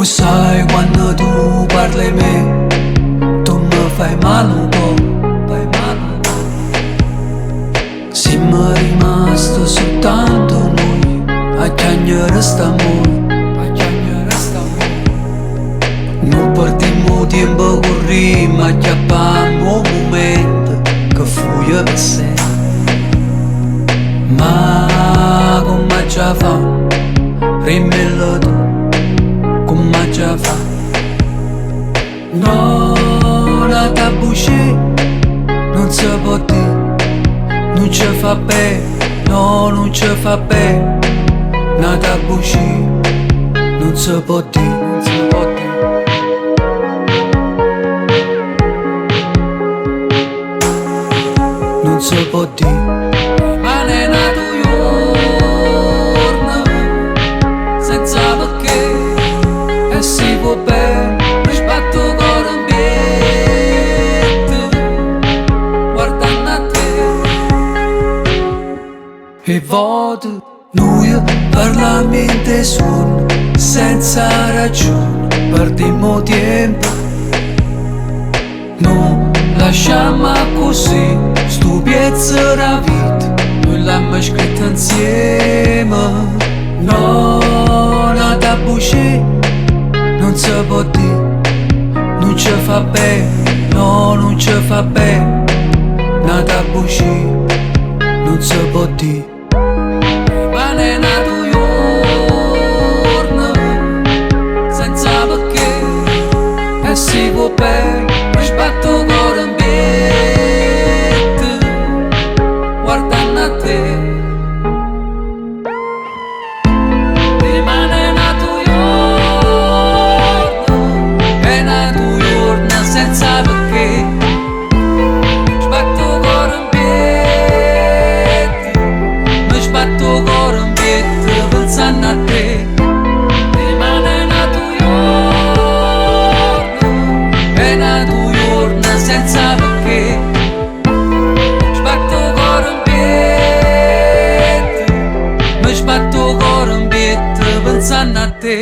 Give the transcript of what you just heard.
'O ssaje quanno tu parle 'e me, tu me fai male 'o core, fai male 'o core. Simmo rimaste sultanto nuje a chiagnere st'ammore, a chiagnere st'ammore. Nun perdimmo 'o tiempo currimmo acchiappammo 'o mumento che fuje pe sempe. Ma comme aggia fa? Dimmello tu, comme aggia fa? No, n'ata bucia nun se po' dì, nun ce fa bene, no, nun ce fa bene, n'ata bucia nun se po' dì, nun se po' dì. Nun se po' dì. Rimane n'atu juorno senza pecché e si vuò bene me sbatte 'o core 'mpietto guardanno a te. 'E vote nuje parlammo 'int' 'e suonne senza ragione perdimmo 'o tiempo. Nu lasciammo accussì stu piezzo d' 'a vita nuje l'ammo scritto 'nzieme. No, n'ata bucia nun se po' dì, nun ce fa bene, no, nun ce fa bene, n'ata bucia nun se po' dì. Rimane n'atu juorno senza pecché e si vuò bene me sbatte 'o core 'mpietto guardanno a te. Rimane n'atu juorno è n'atu juorno senza pecché sbatte 'o core 'mpietto me sbatte 'o core 'mpietto pensanno a te. Rimane n'atu juorno è n'atu juorno senza pecché sbatte 'o core 'mpietto me sbatte 'o core 'mpietto pensanno a te.